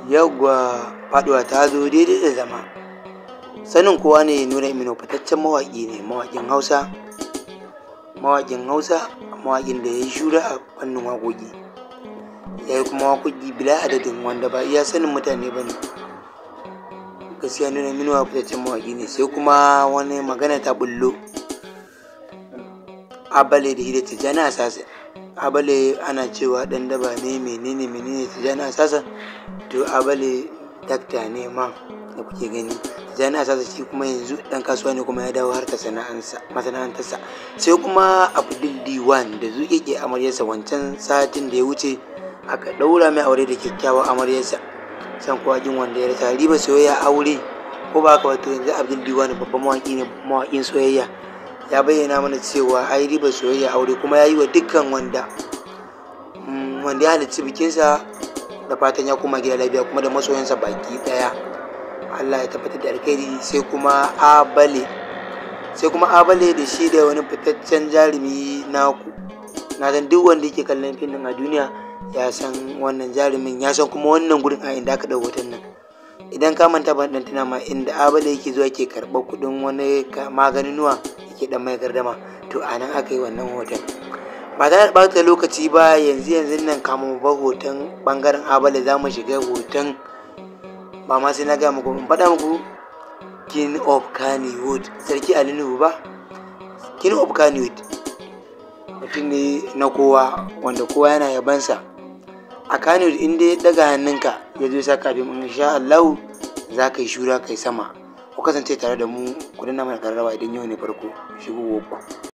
Yawwa, faɗuwa ta zo daidai da zama. Sanin kowa ne Nura Imino fitaccen mawaƙi ne, mawaƙin Hausa, mawaƙin Hausa, mawaƙin da ya yi shura a fannin waƙoƙi. Ya yi kuma waƙoƙi bila adadin wanda ba iya sanin mutane ba ne. Gaskiya Nura Imino fitaccen mawaƙi ne. Sai kuma wani magana ta ɓullo. Abale da hira Tijjani Asasa. Abale ana cewa ɗan daba ne, menene menene Tijjani Asasa. To Abale dakta ne ma da kuke gani. Tijjani Asasa shi kuma yanzu ɗan kasuwa ne kuma ya dawo harkar sana'ansa, masana'antarsa. Sai kuma Abdul Diwan da zuƙeƙe amaryarsa wancan satin da ya wuce aka ɗaura mai aure da kyakkyawar amaryarsa. San kowa kin wanda ya rasa riba soyayya aure ko ba haka ba. To yanzu Abdul Diwan babban mawaƙi ne, mawaƙin soyayya. Ya bayyana mana cewa ai riba soyayya aure, kuma ya yi wa dukkan wanda ya halarci bikinsa da fatan ya koma gida lafiya kuma da masoyansa baki ɗaya. Allah ya tabbatar da alkhairi. Sai kuma Abale da shi da wani fitaccen jarumi naku. Na san duk wanda yake kallon fim ɗin a duniya ya san wannan jarumin, ya san kuma wannan gurin a inda aka ɗau hoton nan. Idan ka manta, ban ɗan tuna ma inda Abale yake zuwa ke karɓar kuɗin wani maganunuwa yake ɗan mai gardama. To a nan aka yi wannan hoton. Ba tare da ɓata lokaci ba, yanzu yanzu nan kamun mu bar hoton ɓangaren Abale za mu shiga hoton, ba ma sai na gaya muku, in faɗa muku, King of Kannywood, Sarki Ali Nuhu ba. King of Kannywood mutum ne na kowa wanda kowa yana yabansa a Kannywood. In dai daga hannunka ya zo saka fim, insha Allahu za ka yi shura kai sama. Ku kasance tare da mu, ku danna mana ƙararrawa idan yau ne farko shigowar ku.